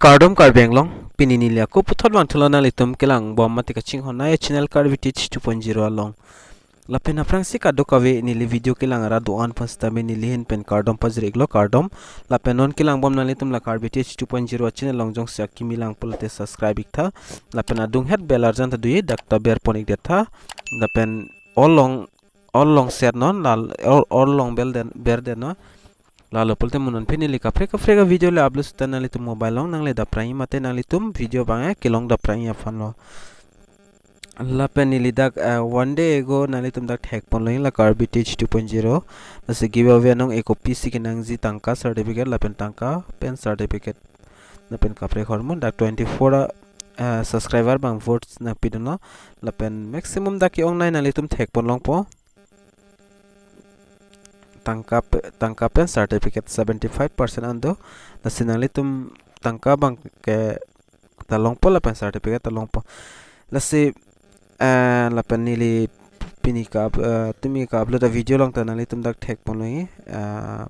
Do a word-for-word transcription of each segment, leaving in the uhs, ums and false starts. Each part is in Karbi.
Kardom Karbi Anglong, pini neli ako puthot vangthulo nanglitum kelang bom mate kachinghon ai channel Karbi Teach two point zero along. Lapen aphrangsi kadokave neli video kelang ra do-an aphan sitame neli ahin pen kardom pajir-iklo, kardom. Lapen non kelang bom nanglitum la Karbi Teach two point zero channel along jongsi akimi lang pulote subscribe iktha. Lapen adunghet bell arjan ta doji, dak ta ber pon-ik detha. Lapen all along, all along share non, lal, all, all along bell den, ber den non. Lalo pulote mo non pini neli kaprek kaprek a video le upload sita nanglitum mobile along nangle dapprang-i mate nanglitum video abang kelong dapprang-i aphanlo. Lapen neli dak, eh, one day ago nanglitum dak thek ponlo la Karbi Teach two point zero. Lasi giveaway anong eko pisi kenangji tangka certificate lapen tangka pen certificate. Lapen kaprek ahormu dak twenty-four a, eh, subscriber abang votes nangpidunlo. Lapen maximum dak ke-ongnei nanglitum thek pon longpo. Tangka pe-, tangka pen certificate seventy-five percent an do. Lasi nanglitum tangka abang ke ta longpo lapen certificate ta longpo. Lasi, eh, lapen neli pini ka up-, eh, tumi ka-upload a video along ta nanglitum dak thek ponlo, eh,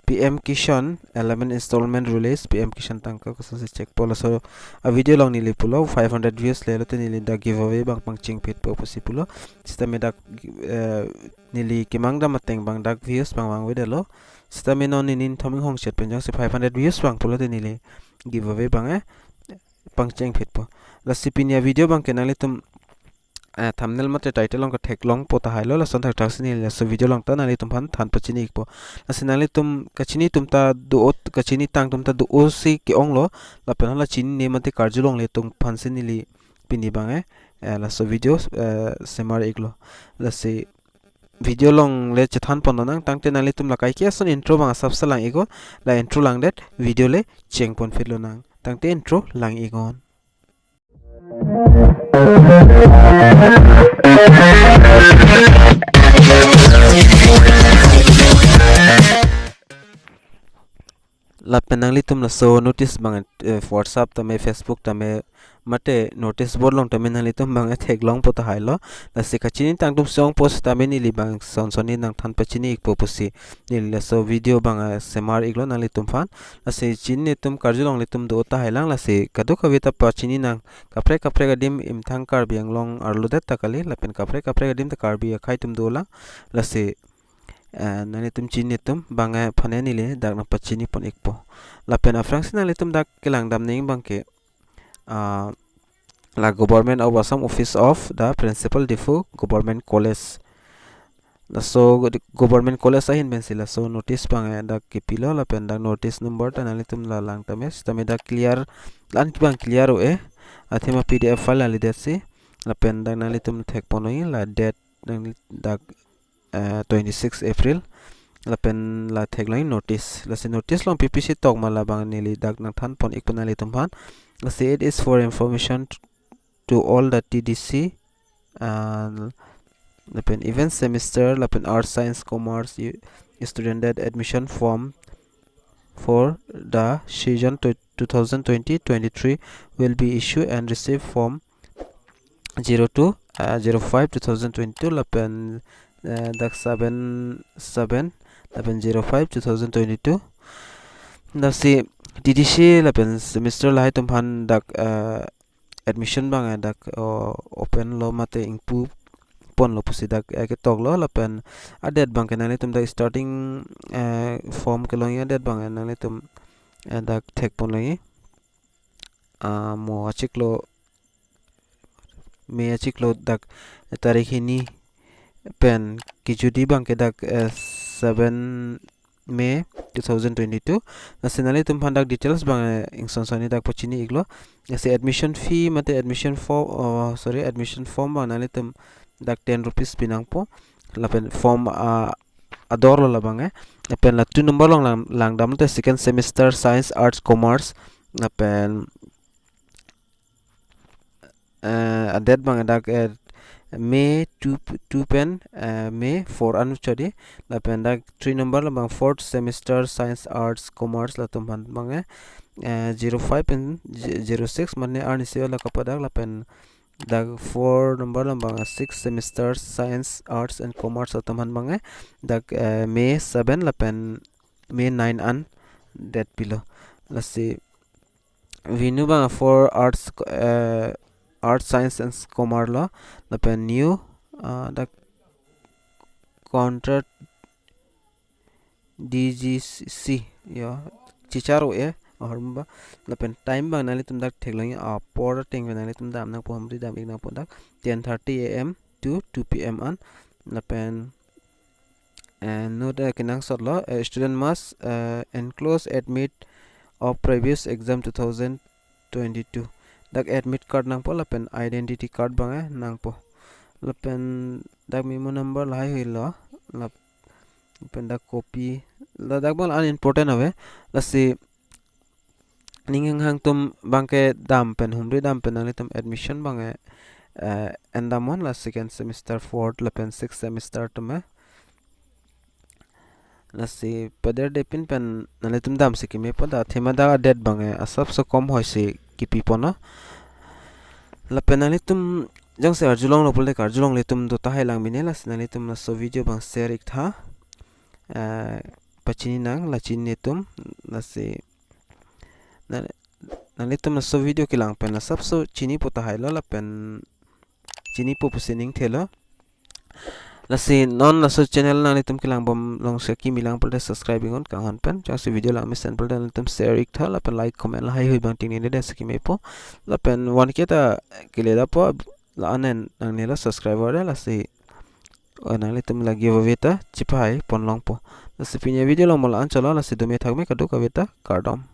P M Kisan eleven installment release, P M Kisan tangka kosonsi chekpo, laso a video along neli pulo five hundred views lelo te neli dak giveaway abang pangchengphitpo pusi pulo. Sitame dak, eh, neli kemang dam ateng abang dak views abang vangvedetlo. Sitame non neli Ninthom Inghongshet pen jongsi five hundred views vang pulote neli giveaway abang, eh, pangchengphitpo. Lasi pini a video abang ke nanglitum, eh, thumbnail mate title along ke theklongpo tahailo, lason thakthaksi neli laso video along ta nanglitum aphan than pachini-ikpo. Lasi nanglitum kachini atum ta do-o, kachini tang atum ta do-o si ke-onglo, lapen hala chinine mate karjulongle atum aphansi neli pini abang, eh, eh, laso video, eh, semar-iklo. Lasi video along le chethan pon lonang, tangte nanglitum la kaike ason intro abang asapsa lang-iknon, la intro langdet video le cheng ponphit lonang. Tangte intro lang-iknon. Lapen nanglitum laso notice abang, eh, WhatsApp tame, Facebook tame, mate notice board along tame nanglitum abang theklongpo tahailo. Lasi kachini tang atum si ongpo sitame neli abang son sonni nangthan pachini-ikpo pusi neli laso video abang, eh, semar-iklo nanglitum aphan. Lasi chinine atum karjulongle atum do tahailang, lasi kadokave ta pachini nang, kaprek kaprek adim imthang Karbi Anglong arlodet ta kali, lapen kaprek kaprek adim ta Karbi akhei atum dolang. Lasi, eh, nanglitum chinine atum abang, eh, aphan neli dak nangpachini pon-ikpo. Lapen aphrangsi nanglitum dak kelang dam ning abang ke, ah, la Government of Assam, Office of the Principal, Diphu Government College. Laso go-, Government College ahin pensi laso notice abang, eh, dak kepilo, lapen dak notice number ta nanglitum la lang tame, sitame dak clear, la-an abang clear o-e, athema P D F file alidetsi, lapen dak nanglitum thek ponlo la date, nang dak, eh, twenty-six April. Lapen la theklong notice. Lasi notice along P P C tok ma labang neli dak nangthan pon-ikpo nanglitum aphan. Lasi it is for information t-, to all the T D C, uh, lapen even semester, lapen arts, science, commerce, u-, student that admission form for the session to two thousand twenty twenty-three will be issued and receive form zero two, uh, zero five two thousand twenty-two lapen, uh, dak seven seven lapen zero five two thousand twenty-two. Lasi T D C lapen semester lahai atum aphan dak, uh, admission abang, eh, dak, uh, open lo mate ingpu ponlo pusi dak, eh, ketoklo, lapen a-date abang ke nanglitum dak starting, eh, form kelongji a-date abang, eh, nanglitum, eh, dak thek ponlongji. Ah, mo achiklo, May achiklo dak tarik hini pen kejutji abang ke dak, eh, seven May two thousand twenty-two. Lasi nanglitum aphan dak details abang, eh, ingson sonni dak pachini-iklo. Lasi admission fee mate admission form, oh, sorry, admission form abang nanglitum dak ten rupees pinangpo. Lapen form, ah, ador lo labang, eh. Lapen la two number along lang, lang damte second semester science, arts, commerce. Lapen, eh, a-date abang dak, eh, May two, two pen, eh, May four an chodi. Lapen dak three number labang fourth semester science, arts, commerce latum aphan abang, eh, eh, zero five pen ze-, zero six mane arnisi la kapadak, lapen dak four number labang, eh, sixth semester science, arts and commerce latum aphan abang, eh, dak, eh, May seven lapen May nine an date pilo. Lasi Venu abang four arts, eh, arts, science and commerce lo, lapen new, ah, dak contract D G C, yo, chichar o e, ahormu ba, lapen time abang nanglitum dak theklong, apor ateng pen nanglitum dam nangpo, humri dam ik nangpo dak ten thirty A M to two P M an, lapen, eh, note, eh, kenangsot lo, eh, student must, eh, enclose admit of previous exam two thousand twenty-two. Dak admit card nangpo lapen identity card abang, eh, nangpo. Lapen dak memo number lahaihui lo. Lap-, lapen dak copy. La dak abang unimportant ave. Lasi ning hanghang atum abangke dam pen, humri dam pen nanglitum admission abang, eh, eh, endamnon la second semester, fourth lapen sixth semester atum, eh. Lasi paderdepin pen nanglitum damsi kemepo, dak athema dak a-date abang, eh, asapso kom hoisi kipi ponlo. Lapen nanglitum jongsi arjulonglo pulote karjulongle atum do tahai lang mene, lasi nanglitum laso video abang share ik tha. Eh, pachini nang, la chinine atum, lasi na-, nanglitum laso video kelang pen la asapso chinipo tahailo, lapen chinipo pusi ning thelo. Lasi non laso channel nanglitum kelang bom along si kimi lang pulote subscribe iknon kanghon pen. Jongsi video lang mesen pulote nanglitum share ik tha, lapen like, comment lahaihui abang tingnede si kemepo. Lapen one K ta kele dapo, la-an nangnelo subscriber de, lasi, oh, nanglitum la giveaway ta chipahai ponlongpo. Lasi pini avideo along mo la-an chotlo, lasi dome thakme kadokave ta kardom.